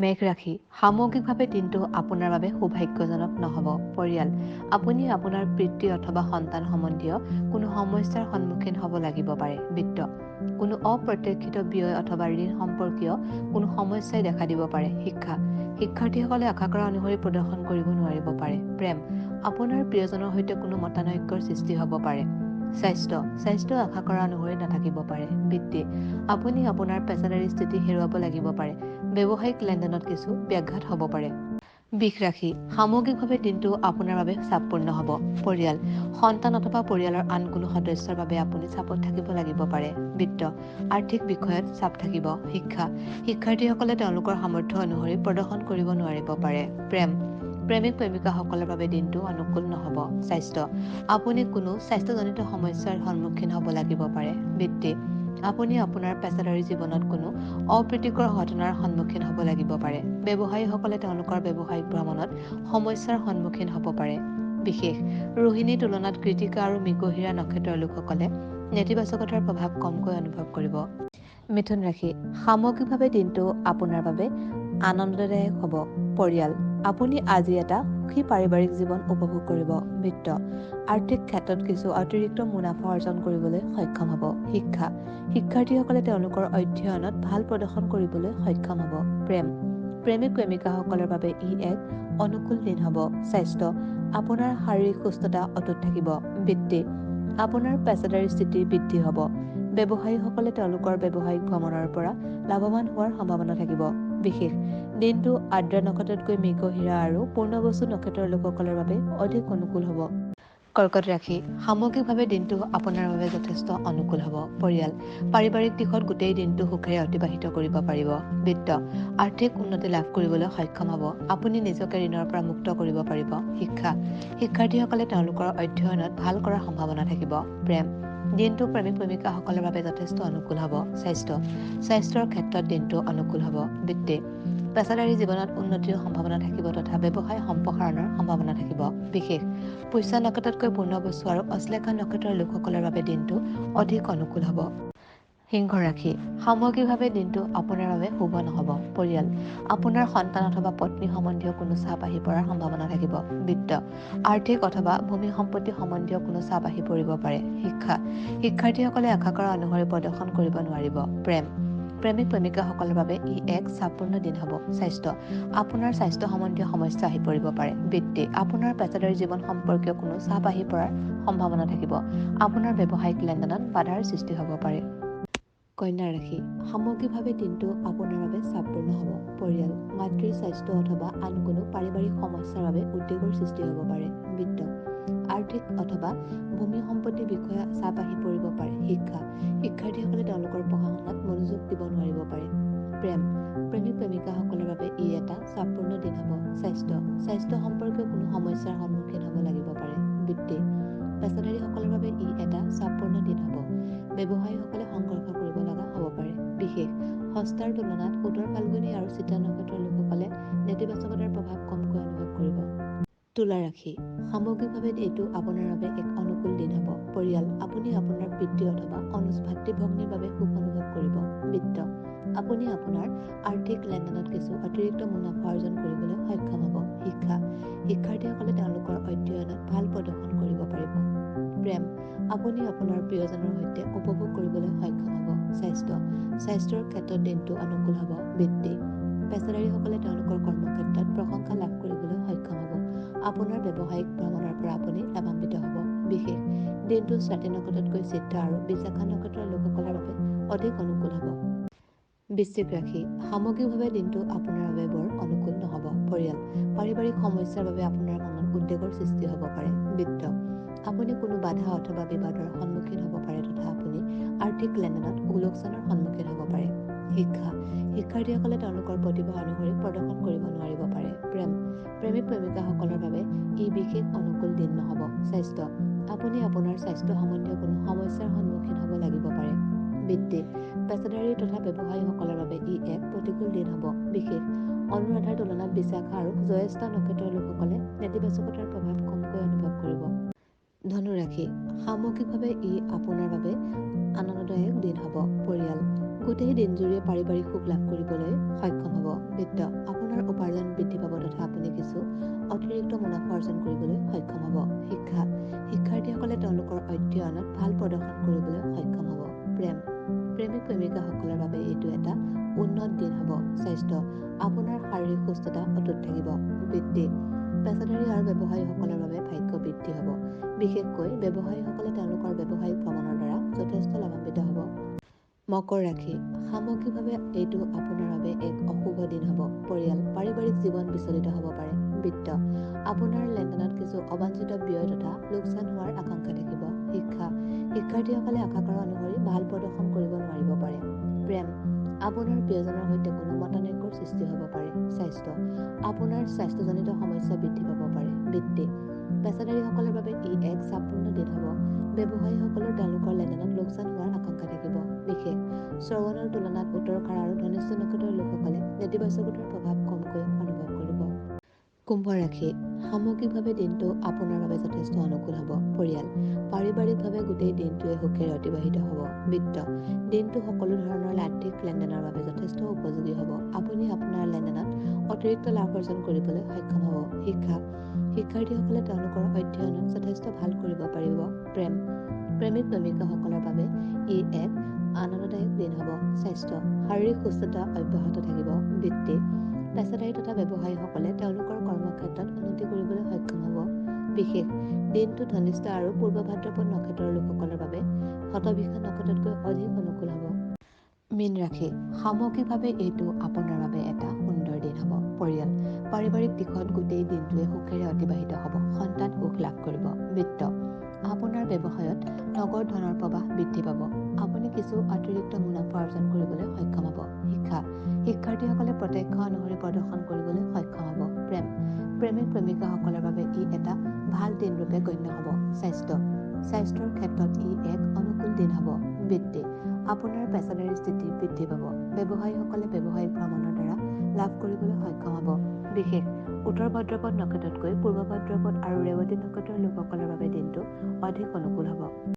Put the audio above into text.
মেঘ ৰাশি, সামগ্ৰিকভাৱে দিনটো আপোনাৰ বাবে সৌভাগ্যজনক নহ'ব। পৰিয়াল, আপুনি আপোনাৰ পিতৃ অথবা সন্তান সম্বন্ধীয় কোনো সমস্যাৰ সন্মুখীন হ'ব লাগিব পাৰে। বিত্ত, কোনো অপ্ৰত্যাশিত ব্যয় অথবা ঋণ সম্পৰ্কীয় কোনো সমস্যাই দেখা দিব পাৰে। শিক্ষা, শিক্ষাৰ্থীসকলে আশা কৰা অনুসৰি প্ৰদৰ্শন কৰিব নোৱাৰিব পাৰে। প্ৰেম, আপোনাৰ প্ৰিয়জনৰ সৈতে কোনো মতানৈক্যৰ সৃষ্টি হ'ব পাৰে। স্বাস্থ্য, স্বাস্থ্য আশা কৰা অনুসৰি নাথাকিব পাৰে। বৃত্তি, আপুনি আপোনাৰ পেছাদাৰী স্থিতি হেৰুৱাব লাগিব পাৰে। ব্যৱসায়িক লেনদেনত কিছু ব্যাঘাত হ'ব পাৰে। বৃষ ৰাশি, সামগ্ৰিকভাৱে দিনটো আপোনাৰ বাবে চাপপূৰ্ণ হ'ব। পৰিয়াল, সন্তান অথবা পৰিয়ালৰ আন কোনো সদস্যৰ বাবে আপুনি চাপত থাকিব লাগিব পাৰে। বিত্ত, আৰ্থিক বিষয়ত চাপ থাকিব। শিক্ষা, শিক্ষাৰ্থীসকলে তেওঁলোকৰ সামৰ্থ্য অনুসৰি প্ৰদৰ্শন কৰিব নোৱাৰিব পাৰে। প্ৰেম, প্ৰেমিক প্ৰেমিকাসকলৰ বাবে দিনটো অনুকূল নহ'ব। স্বাস্থ্য, আপুনি কোনো স্বাস্থ্যজনিত সমস্যাৰ সন্মুখীন হ'ব লাগিব পাৰে। বৃত্তি, আপুনি আপোনাৰ পেছাদাৰী জীৱনত কোনো অপ্ৰীতিকৰ ঘটনাৰ সন্মুখীন হ'ব লাগিব পাৰে। ব্যৱসায়ীসকলে তেওঁলোকৰ ব্যৱসায়িক ভ্ৰমণত সমস্যাৰ সন্মুখীন হ'ব পাৰে। বিশেষ, ৰোহিণীৰ তুলনাত কৃতিকা আৰু মৃগশিৰা নক্ষত্ৰৰ লোকসকলে নেতিবাচকতাৰ প্ৰভাৱ কমকৈ অনুভৱ কৰিব। মিথুন ৰাশি, সামগ্ৰিকভাৱে দিনটো আপোনাৰ বাবে আনন্দদায়ক হ'ব। পৰিয়াল, আপুনি আজি এটা সুখী পাৰিবাৰিক জীৱন উপভোগ কৰিব। বিত্ত, আৰ্থিক ক্ষেত্ৰত কিছু অতিৰিক্ত মুনাফা অৰ্জন কৰিবলৈ সক্ষম হ'ব। শিক্ষা, শিক্ষাৰ্থীসকলে তেওঁলোকৰ অধ্যয়নত ভাল প্ৰদৰ্শন কৰিবলৈ সক্ষম হ'ব। প্ৰেম, প্ৰেমিক প্ৰেমিকাসকলৰ বাবে ই এক অনুকূল দিন হ'ব। স্বাস্থ্য, আপোনাৰ শাৰীৰিক সুস্থতা অটুট থাকিব। বৃত্তি, আপোনাৰ পেছাদাৰী স্থিতি বৃদ্ধি হ'ব। ব্যৱসায়ীসকলে তেওঁলোকৰ ব্যৱসায়িক ভ্ৰমণৰ পৰা লাভৱান হোৱাৰ সম্ভাৱনা থাকিব। বিশেষ, দিনটো আদ্ৰা নক্ষত্ৰতকৈ মৃগশিৰা আৰু পূৰ্ণবসু নক্ষত্ৰৰ লোকসকলৰ বাবে অধিক অনুকূল হ'ব। কৰ্কট ৰাশি, সামগ্ৰিকভাৱে দিনটো আপোনাৰ বাবে যথেষ্ট অনুকূল হ'ব। পৰিয়াল, পাৰিবাৰিক দিশত গোটেই দিনটো সুখেৰে অতিবাহিত কৰিব পাৰিব। বিত্ত, আৰ্থিক উন্নতি লাভ কৰিবলৈ সক্ষম হ'ব। আপুনি নিজকে ঋণৰ পৰা মুক্ত কৰিব পাৰিব। শিক্ষা, শিক্ষাৰ্থীসকলে তেওঁলোকৰ অধ্যয়নত ভাল কৰাৰ সম্ভাৱনা থাকিব। প্ৰেম, দিনটো প্ৰেমিক প্ৰেমিকাসকলৰ বাবে যথেষ্ট অনুকূল হ'ব। স্বাস্থ্য, স্বাস্থ্যৰ ক্ষেত্ৰত দিনটো অনুকূল হ'ব। বৃত্তি, পেছাদাৰী জীৱনত উন্নতিৰ সম্ভাৱনা থাকিব তথা ব্যৱসায় সম্প্ৰসাৰণৰ সম্ভাৱনা থাকিব। বিশেষ, পুষ্য নক্ষত্ৰতকৈ পূৰ্ণবসু আৰু অশ্লেষা নক্ষত্ৰৰ লোকসকলৰ বাবে দিনটো অধিক অনুকূল হ'ব। সিংহ ৰাশি, সামগ্ৰিকভাৱে দিনটো আপোনাৰ বাবে শুভ নহ'ব। পৰিয়াল, আপোনাৰ সন্তান অথবা পত্নী সম্বন্ধীয় কোনো চাপ আহি পৰাৰ সম্ভাৱনা থাকিব। বিত্ত, আৰ্থিক অথবা ভূমি সম্পত্তি সম্বন্ধীয় কোনো চাপ আহি পৰিব পাৰে। শিক্ষা, শিক্ষাৰ্থীসকলে আশা কৰা অনুসৰি প্ৰদৰ্শন কৰিব নোৱাৰিব। প্ৰেম, প্ৰেমিক প্ৰেমিকাসকলৰ বাবে ই এক চাপপূৰ্ণ দিন হ'ব। স্বাস্থ্য, আপোনাৰ স্বাস্থ্য সম্বন্ধীয় সমস্যা আহি পৰিব পাৰে। বৃত্তি, আপোনাৰ পেছাদাৰী জীৱন সম্পৰ্কীয় কোনো চাপ আহি পৰাৰ সম্ভাৱনা থাকিব। আপোনাৰ ব্যৱসায়িক লেনদেনত বাধাৰ সৃষ্টি হ'ব পাৰে। কন্যা ৰাশি, সামগ্ৰিকভাৱে দিনটো আপোনাৰ বাবে চাপপূৰ্ণ হ'ব। পৰিয়াল, মাতৃৰ স্বাস্থ্য অথবা আন কোনো পাৰিবাৰিক সমস্যাৰ বাবে উদ্বেগৰ সৃষ্টি হ'ব পাৰে। বিত্ত, আৰ্থিক অথবা ভূমি সম্পত্তিৰ বিষয়ে চাপ আহি পৰিব পাৰে। শিক্ষা, শিক্ষাৰ্থীসকলে তেওঁলোকৰ পঢ়া শুনাত মনোযোগ দিব নোৱাৰিব পাৰে। প্ৰেম, প্ৰেমিক প্ৰেমিকাসকলৰ বাবে ই এটা চাপপূৰ্ণ দিন হ'ব। স্বাস্থ্য, স্বাস্থ্য সম্পৰ্কীয় কোনো সমস্যাৰ সন্মুখীন হ'ব লাগিব পাৰে। বৃত্তি, পেছাদাৰীসকলৰ বাবে ই এটা চাপপূৰ্ণ দিন হ'ব। ব্যৱসায়ীসকলে সংঘৰ্ষ কৰিব লগা হ'ব পাৰে। বিশেষ, হস্তাৰ তুলনাত উত্তৰ ফাল্গুনী আৰু চিতা নক্ষত্ৰৰ লোকসকলে নেতিবাচকতাৰ প্ৰভাৱ কমকৈ অনুভৱ কৰিব। তুলা ৰাশি, সামগ্ৰিকভাৱে এইটো আপোনাৰ বাবে এক অনুকূল দিন হ'ব। পৰিয়াল, আপুনি আপোনাৰ পিতৃ অথবা অনুজ ভাতৃ ভগ্নীৰ বাবে সুখ অনুভৱ কৰিব। বিত্ত, আপুনি আপোনাৰ আৰ্থিক লেনদেনত কিছু অতিৰিক্ত মুনাফা অৰ্জন কৰিবলৈ সক্ষম হ'ব। শিক্ষা, শিক্ষাৰ্থীসকলে তেওঁলোকৰ অধ্যয়নত ভাল প্ৰদৰ্শন কৰিব পাৰিব। প্ৰেম, আপুনি আপোনাৰ প্ৰিয়জনৰ সৈতে উপভোগ কৰিবলৈ সক্ষম হ'ব। স্বাস্থ্য, স্বাস্থ্যৰ ক্ষেত্ৰত দিনটো অনুকূল হ'ব। বৃত্তি, পেছাদাৰীসকলে তেওঁলোকৰ কৰ্মক্ষেত্ৰত প্ৰশংসা লাভ কৰিবলৈ সক্ষম হ'ব। আপোনাৰ ব্যৱসায়িক ভ্ৰমণৰ পৰা আপুনি লাভান্বিত হ'ব। বিশেষ, দিনটো স্বাতী নক্ষত্ৰতকৈ চিত্ৰা আৰু বিশাখা নক্ষত্ৰৰ লোকসকলৰ বাবে অধিক অনুকূল হ'ব। বৃশ্চিক ৰাশি, সামগ্ৰিকভাৱে দিনটো আপোনাৰ বাবে বৰ অনুকূল নহ'ব। পৰিয়াল, পাৰিবাৰিক সমস্যাৰ বাবে আপোনাৰ মনত উদ্বেগৰ সৃষ্টি হ'ব পাৰে। বিত্ত, আপুনি কোনো বাধা অথবা বিবাদৰ সন্মুখীন হ'ব পাৰে তথা আপুনি আৰ্থিক লেনদেনত লোকচানৰ সন্মুখীন হ'ব পাৰে। শিক্ষা, শিক্ষাৰ্থীসকলে তেওঁলোকৰ প্ৰতিভা অনুসৰি প্ৰদৰ্শন কৰিব নোৱাৰিব পাৰে। প্ৰেম, প্ৰেমিক প্ৰেমিকাসকলৰ বাবে ই বিশেষ অনুকূল দিন নহ'ব। স্বাস্থ্য, আপুনি আপোনাৰ স্বাস্থ্য সম্বন্ধীয় কোনো সমস্যাৰ সন্মুখীন হ'ব লাগিব পাৰে। বৃত্তি, পেছাদাৰী তথা ব্যৱসায়ীসকলৰ বাবে ই এক প্ৰতিকূল দিন হ'ব। বিশেষ, অনুৰাধাৰ তুলনাত বিশাখা আৰু জ্যেষ্ঠা নক্ষত্ৰৰ লোকসকলে নেতিবাচকতাৰ প্ৰভাৱ কমকৈ অনুভৱ কৰিব। ধনুৰাশি, সামগ্ৰিকভাৱে ই আপোনাৰ বাবে আনন্দদায়ক দিন হ'ব। পৰিয়াল, গোটেই দিনজুৰিয়ে পাৰিবাৰিক সুখ লাভ কৰিবলৈ সক্ষম হ'ব। বিত্ত, আপোনাৰ উপাৰ্জন বৃদ্ধি পাব তথা আপুনি কিছু অতিৰিক্ত মুনাফা অৰ্জন কৰিবলৈ সক্ষম হ'ব। শিক্ষা, শিক্ষাৰ্থীসকলে তেওঁলোকৰ অধ্যয়নত ভাল প্ৰদৰ্শন কৰিবলৈ সক্ষম হ'ব। প্ৰেম, প্ৰেমিক প্ৰেমিকাসকলৰ বাবে এইটো এটা উন্নত দিন হ'ব। স্বাস্থ্য, আপোনাৰ শাৰীৰিক সুস্থতা অটুট থাকিব। বৃত্তি, পেছাদাৰী আৰু ব্যৱসায়ীসকলৰ বাবে ভাগ্য বৃদ্ধি হ'ব। বিশেষকৈ ব্যৱসায়ীসকলে তেওঁলোকৰ ব্যৱসায়িক ভ্ৰমণৰ দ্বাৰা যথেষ্ট লাভান্বিত হ'ব। মকৰ ৰাশি, সামগ্ৰিকভাৱে এইটো আপোনাৰ বাবে এক অশুভ দিন হ'ব। পৰিয়াল, পাৰিবাৰিক জীৱন বিচলিত হ'ব পাৰে। বিত্ত, আপোনাৰ লেনদেনত কিছু অবাঞ্ছিত ব্যয় তথা লোকচান হোৱাৰ আশংকা থাকিব। শিক্ষা, শিক্ষাৰ্থীসকলে আশা কৰা অনুসৰি ভাল প্ৰদৰ্শন কৰিব নোৱাৰিব পাৰে। প্ৰেম, আপোনাৰ প্ৰিয়জনৰ সৈতে কোনো মতানৈক্যৰ সৃষ্টি হ'ব পাৰে। স্বাস্থ্য, আপোনাৰ স্বাস্থ্যজনিত সমস্যা বৃদ্ধি পাব পাৰে। বৃত্তি, পেছাদাৰীসকলৰ বাবে ই এক চাপপূৰ্ণ দিন হ'ব। ব্যৱসায়ীসকলৰ তেওঁলোকৰ লেনদেনত লোকচান হোৱাৰ আশংকা থাকিব। বিশেষ, শ্ৰৱণৰ তুলনাত উত্তৰখাৰা আৰু ধনিষ্ঠ নক্ষত্ৰৰ লোকসকলে নেতিবাচকতাৰ প্ৰভাৱ কমকৈ অনুভৱ কৰিব। কুম্ভ ৰাশি, সামগ্ৰিকভাৱে দিনটো আপোনাৰ বাবে যথেষ্ট অনুকূল হ'ব। পৰিয়াল, পাৰিবাৰিকভাৱে গোটেই দিনটোৱে সুখেৰে অতিবাহিত হ'ব। বিত্ত, দিনটো সকলো ধৰণৰ আৰ্থিক লেনদেনৰ বাবে যথেষ্ট উপযোগী হ'ব। আপুনি আপোনাৰ লেনদেনত অতিৰিক্ত লাভ অৰ্জন কৰিবলৈ সক্ষম হ'ব। শিক্ষা, শিক্ষাৰ্থীসকলে তেওঁলোকৰ অধ্যয়নত যথেষ্ট ভাল কৰিব পাৰিব। প্ৰেম, প্ৰেমিক প্ৰেমিকাসকলৰ বাবে ই এক আনন্দদায়ক দিন হ'ব। স্বাস্থ্য, শাৰীৰিক সুস্থতা অব্যাহত থাকিব। বৃত্তি, পেছাদাৰী তথা ব্যৱসায়ীসকলে তেওঁলোকৰ কৰ্মক্ষেত্ৰত উন্নতি কৰিবলৈ সক্ষম হ'ব। বিশেষ, দিনটো ধনিষ্ঠ আৰু পূৰ্ব ভাদ্ৰপদ নক্ষত্ৰৰ লোকসকলৰ বাবে শতভিষা নক্ষত্ৰতকৈ অধিক অনুকূল হ'ব। মীন ৰাশি, সামগ্ৰিকভাৱে এইটো আপোনাৰ বাবে এটা সুন্দৰ দিন হ'ব। পৰিয়াল, পাৰিবাৰিক দিশত গোটেই দিনটোৱে সুখেৰে অতিবাহিত হ'ব। সন্তান সুখ লাভ কৰিব। বিত্ত, আপোনাৰ ব্যৱসায়ত নগদ ধনৰ প্ৰবাহ বৃদ্ধি পাব। আপুনি কিছু অতিৰিক্ত মুনাফা অৰ্জন কৰিবলৈ সক্ষম হ'ব। শিক্ষা, শিক্ষাৰ্থীসকলে প্ৰত্যক্ষ অনুসৰি প্ৰদৰ্শন কৰিবলৈ সক্ষম হ'ব। প্ৰেম, প্ৰেমিক প্ৰেমিকাসকলৰ বাবে ই এটা ভাল দিন ৰূপে গণ্য হ'ব। স্বাস্থ্য, স্বাস্থ্যৰ ক্ষেত্ৰত ই এক অনুকূল দিন হ'ব। বৃত্তি, আপোনাৰ পেছাদাৰী স্থিতি বৃদ্ধি পাব। ব্যৱসায়ীসকলে ব্যৱসায়িক ভ্ৰমণৰ দ্বাৰা লাভ কৰিবলৈ সক্ষম হ'ব। বিশেষ, উত্তৰ ভাদ্ৰপদ নক্ষত্ৰতকৈ পূৰ্ব ভাদ্ৰপদ আৰু ৰেৱতী নক্ষত্ৰৰ লোকসকলৰ বাবে দিনটো অধিক অনুকূল হ'ব।